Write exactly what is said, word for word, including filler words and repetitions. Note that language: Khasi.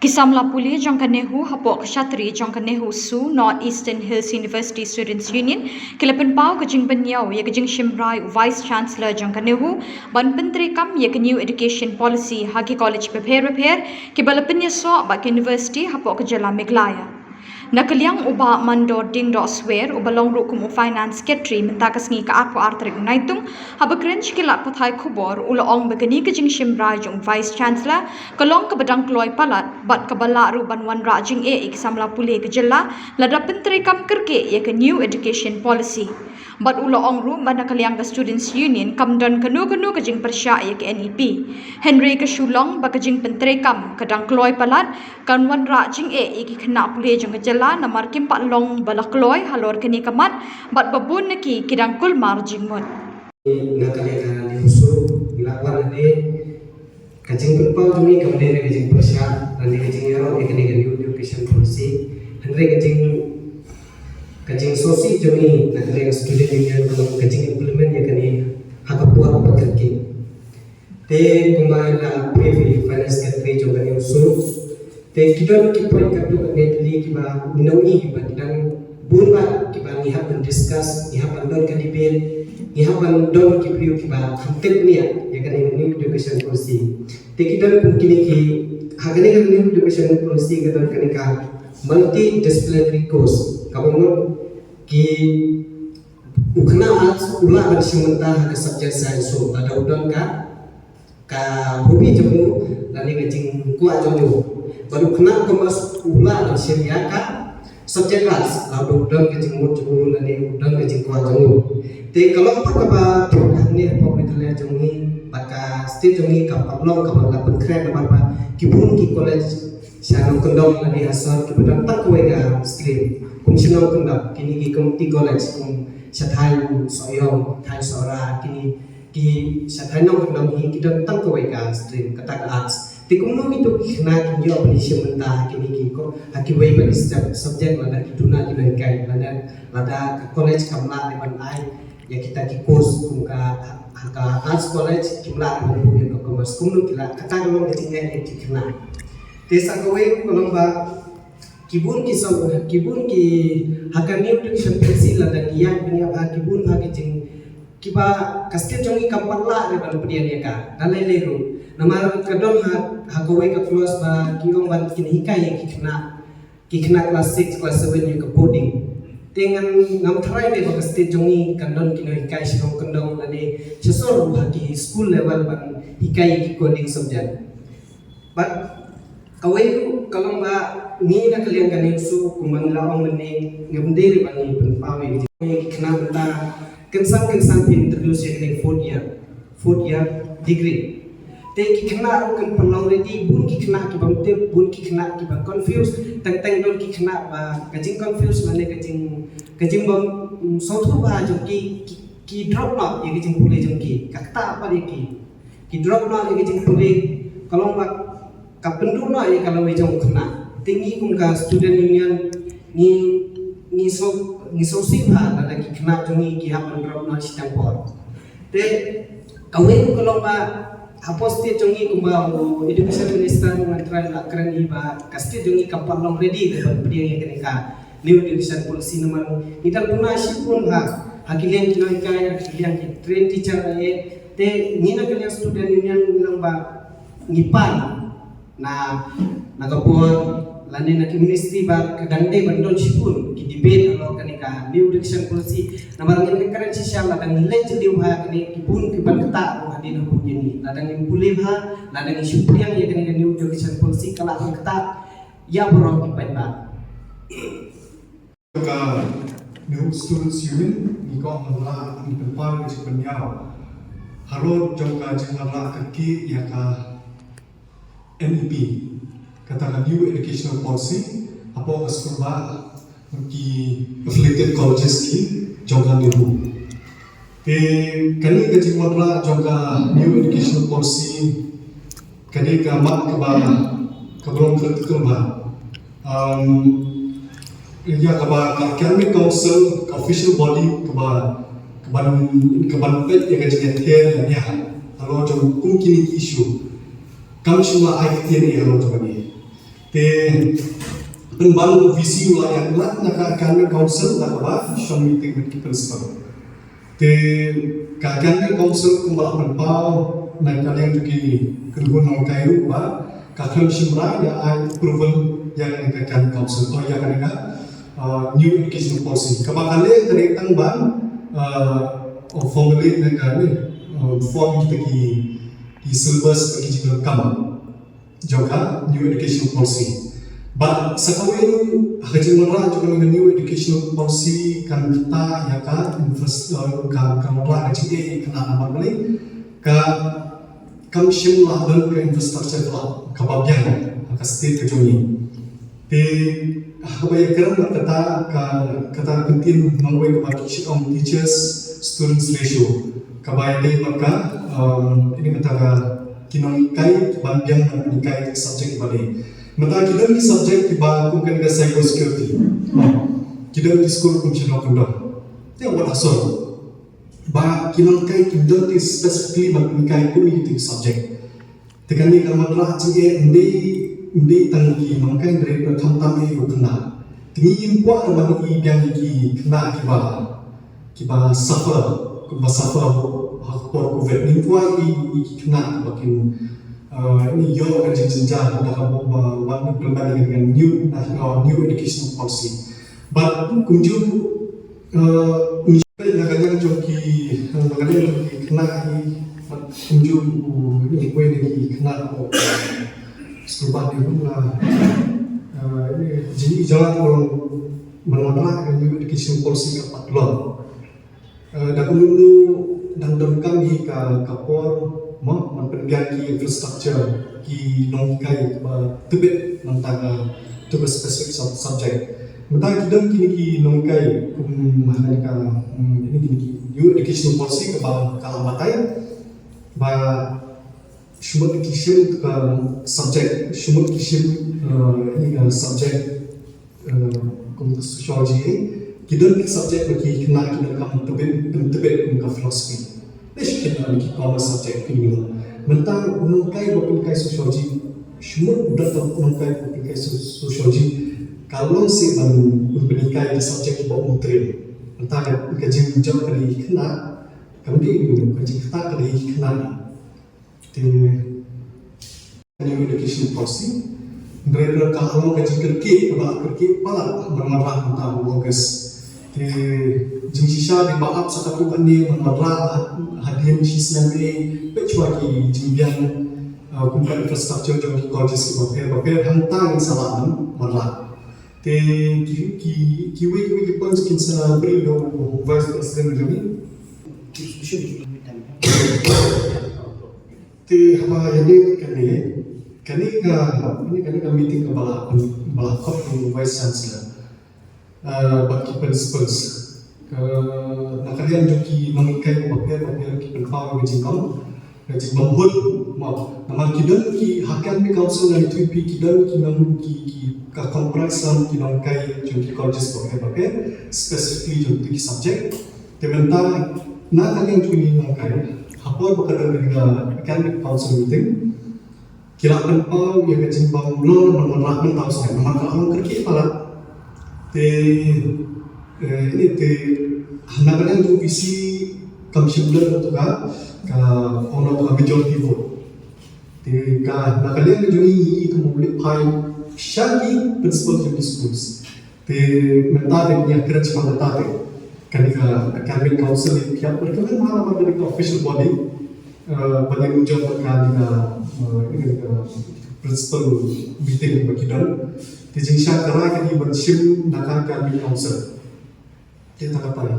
Ki samla pule jong ka NEHU hapoh ka shatri jong ka NEHUSU, North Eastern Hills University Students Union, ki la pynpaw ka jingpynïaw ïa ka jingshim rai u Vice Chancellor jong ka NEHU ban pyntreikam ïa ka New Education Policy ha ki college bapher bapher kiba la pynïasoh bad ka university hapoh ka jylla Meghalaya. Na ka liang u Bah Mandor Dingdoh Swer, uba long ruh kum u Finance Secretary mynta ka sngi ka arphew ar tarik u Naitung, haba kren sha ki lad pathai khubor u la ong ba kane ka jingshim rai jong u Vice Chancellor ka long kaba dang kloi palat bad kaba lah ruh ban wanrah jingeh ïa ki samla pule ka jylla lada pyntreikam kyrkieh ïa ka New Education Policy. Bad u la ong ruh ba na ka liang ka Students Union kam don kano kano ka jingpyrshah ïa ka NEP. Hynrei ka shu long ba ka jingpyntreikam ka dang kloi palat kan wanrah jingeh ïa ki khynnah pule jong ka jylla namar kim pat long ba la kloi halor kane ka mat bad ba bun na ki ki dang kulmar jingmut. Na ka liang ka NEHUSU ngi la wan hangne, ka jingpynpaw jong ngi kam dei ka jingpyrshah lane ka jingïaroh ïa kane ka New Education Policy. Hynrei ka jing ka jingsngewsih jong ngi na ka liang Student Union ka long ka jingimplement ïa kane ha ka por ba kyrkieh. Te kumba la brief ïa u Finance Secretary jong ka NEHUSU, te ki don ki point katto katne tylli kiba ngi ong ba ki dang bun ba kiba ngi hap ban discuss, ngi hap ban don ka debate, ngi hap ban don ki briew kiba kham tip nia ïa kane ka New Education Policy. Te ki don kum kine ki, ha kane ka New Education Policy ka don kane ka multidisciplinary course, kaba mut ki u khynnah arts u lah ban shim bynta ha ka subject science, so lada u don ka ka hobby jong u lane ka jingkwah jong u. Bad u khynnah commerce u lah ban shim ïa ka subject arts lada u don ka jingmut jong u lane u don ka jingkwah jong u. Te ka long pat kaba thok hangne hapoh Meghalaya jong ngi bad ka state jong ngi ka pat long kaba la pynkhreh namar ba ki bun ki college sha nongkyndong lane ha sor kiba don tang kawei ka stream. Kum sha nongkyndong kine ki community college kum sha thaiñ Sohiong, thaiñ Sohra, kine ki sha thaiñ nongkyndong hi ki don tang kawei ka stream, kata ka arts. Te kumno kito ki khynnah kin ïoh ban ïashim bynta ha kine ki ko, ha kiwei pat ki sub-, subject lada ki duna ki nonghikai, lada, lada ka college kam lah ban ai ïa kita ki course kum ka, ha ka arts college kim lah ban buh ïa ka commerce, kumno ki lah, kata ka long ka jingeh ïa ki khynnah. Te sa kawei ka long ba ki bun ki sam, ki bun ki, ha ka New Education Policy lada ngi ïaid bniah bha ki bun bha ki jing, kiba ka state jong ngi kam pat lah ruh ban pdiang ïa ka da lei lei ruh. Namar ka don ha, ha kawei ka clause ba ki ong ba kin hikai ïa ki khynnah, ki khynnah class six, class seven ïa ka coding. Te ngan, ngam tharai ne ba ka state jong ngi kan don ki nonghikai sha nongkyndong lane sha sor ruh ha ki school level ban hikai ïa ki coding subject. Bad kawei ruh ka long ba ngi na ka liang ka NEHUSU kumba ngi la ong mynne, ngim dei ruh ba ngi pynpaw ïa ki khynnah mynta, kynsan kynsan phi introduce ïa kane fourth year, fourth year degree. Te ki khynnah ruh kin pynlong ready, bun ki khynnah kiba mtip, bun ki khynnah kiba confuse, teng teng don ki khynnah ba ka jingconfuse lane ka jing, ka jingbym, mm, sngewthuh bha jong ki, ki, ki drop noh ïa ka jingpule jong ki, kata pat ïa ki. Ki drop noh ïa ka jingpule, ka long ba ka pynduh noh ïa ka lawei jong u khynnah. Te ngi kum ka student union ngi, ngi sngewsih, ngi sngewsih bha lada ki khynnah jong ngi ki hap ban drop noh shiteng por. Te kawei ruh ka long ba hapoh state jong ngi kumba u education minister u ngan trai la kren hi ba ka state jong ngi kam pat long ready ban pdiang ïa kane ka New Education Policy namar ngi dang duna shibun ha, ha ki liang ki nonghikai, ha ki liang ki train teacher, eh, te ngi na ka liang student union ngi long ba ngi pan na, na ka bor lane na ki ministry ba ka dang dei ban don shibun ki debate halor kane ka New Education Policy. Namar ngin kren shisha lada ngi leit jylliew ha kane ki bun ki ban ktah ruh hadien hapoh jong ngi. Lada ngin pule bha, lada ngin shu pdiang ïa kane ka New Education Policy ka lah ban ktah ïa baroh ki paidbah. Ka NEHU Students Union ngi kwah ban lah ngi pynpaw ka jingpynïaw halor jong ka jingwanrah kyrkieh ïa ka N E P, kata ka New Educational Policy, hapoh ka skulbah ki affiliated colleges ki jong ka NEHU. Te kane ka jingwanrah jong ka New Education Policy ka dei ka mat kaba, kaba long critical bha. Um, ïa kaba ka Academic Council, ka official body kaba, kaban, kaban peit ïa ka jingïathiar ïa halor jong kum kine ki issue. Kam shu la ai ktien ïa halor jong kane. Te pynban u V C u la ïakhun na ka academic council da kaba shong meeting bad ki principal. Te ka academic council kumba la pynpaw na ka liang jong ki kynhun nonghikai ruh ba ka khlem shim rai ïa ai approval ïa kane ka academic council, ïa kane ka, uh, new educational policy. Kaba ka leh ka dei tang ban, uh, formulate ne ka, uh, form kita ki, ki syllabus bad ki jingdonkam jong ka new educational policy. Bad sa kawei ruh ha ka jingwanrah jong ka new educational policy kan ktah ïa ka infras-, uh, ka, ka wanrah ka jingeh ïa ki khynnah namar balei ka kam shym la don ka infrastructure kaba, kaba biang ha ka state ka jong ngi. Te ha kaba ïakren bad kata ka, kata ka ktien nongwei kaba ki ong teachers students ratio kaba ïadei bad ka, um, ine kata ka ki nonghikai ban biang ban hikai subject kiba dei. Mynta ki don ki subject kiba kum kane ka cyber security. Ki don ki skul kum shnong kyndong. Te wat asor ba ki nonghikai kim don ki specifically ban hikai kum ine ki subject. Te kane ka wanrah jingeh ym dei, ym dei tang ki nonghikai, hynrei ka khamtam ïa u khynnah. Te ngi im kwah ban ïohi biang ïa ki khynnah kiba, kiba suffer, kiba suffer ha ka por covid. Ngi kwah ïa ki, ïa ki khynnah kiba kin, uh, ïoh ka jingjynjar da kaba wan implement ïa ka new, uh, new educational policy. Bad kumjuh, uh, ngi na ka liang jong ki, na ka liang jong ki khynnah hi, bad kumjuh u, u, uwei na ki khynnah u sngewbha ïa u la, eh, ïa jingïalang ban wanrah ka new education policy ka pat long. Eh, da kumno dang donkam hi ka, ka por, mo, ban pynbiang ki infrastructure, ki nonghikai ba tbit nangta ka, to ka specific sub-, subject. Mynta ki don kine ki nonghikai kum ma kane ka, mm, kine ki new education policy kaba ka la batai ba shu mut ki shim ka subject, shu mut ki shim, uh, kine ka subject, uh, kum ka sociology, eh. Ki don ki subject ba ki khynnah ki donkam pyntbit, pyntbit kum ka philosophy. Lei ki khynnah ki commerce subject ki don. Mynta u nonghikai ba pynhikai sociology, shu mut u dei u nonghikai ba pynhikai so-, sociology, ka long seh ban, ban pynhikai ki subject ba um trei. Mynta ka, ka jingjop ka dei khynnah, kam dei u, ka jingktah ka dei khynnah. Te new education policy, hynrei ka long ka jingkyrkieh kaba kyrkieh palat ban wanrah mynta u August. Te jingshisha dei ba ap sa katto katne ban wanrah ha-, hadien shi snem, eh, peit shuwa ki jingbiang, uh, kum ka infrastructure jong ki colleges kiba pher bapher, hangta ngin sa lah ban wanrah. Te ki, ki, kiwei, kiwei ki points kin sa brief da u Vice President jong ngi. Te haba ïadei kane, kane ka, kane, kane ka meeting kaba la, ba la khot da u Vice Chancellor, uh, bad ki principals. Uh, na ka liang jong ki nonghikai bapher bapher ki pynpaw ka jingbam, ka jingbam hut, mo. Namar ki don ki ha academic council ngan ïathuh ïa phi, ki don ki nong, ki, ki, ka comprise lang ki nonghikai jong ki colleges bapher bapher, specifically jong ki subject. Te mynta na ka liang jong ngi nonghikai, ha por ba ka don ka academic council meeting, ki la pynpaw ïa ka jingbam long ban wanrah mynta u snem namar ka la long kyrkieh palat. Te, eh, ine te na ka liang jong u V C kam shym don to ka, ka, ono ka majority vote. Te ka na ka liang jong ngi, ngi kum u leit phai sha ki principal jong ki schools. Te mynta te ngi ïakren shaphang mynta te kane ka academic council, ïa phi ïa phi ïa phi ïa phi ïa phi official body, eh, ba ngi mynjur bad kane ka, eh, kane ka principal meeting ba ki don. Te jingshah kara ka dei ban shim na ka academic council. Te ta ka tai.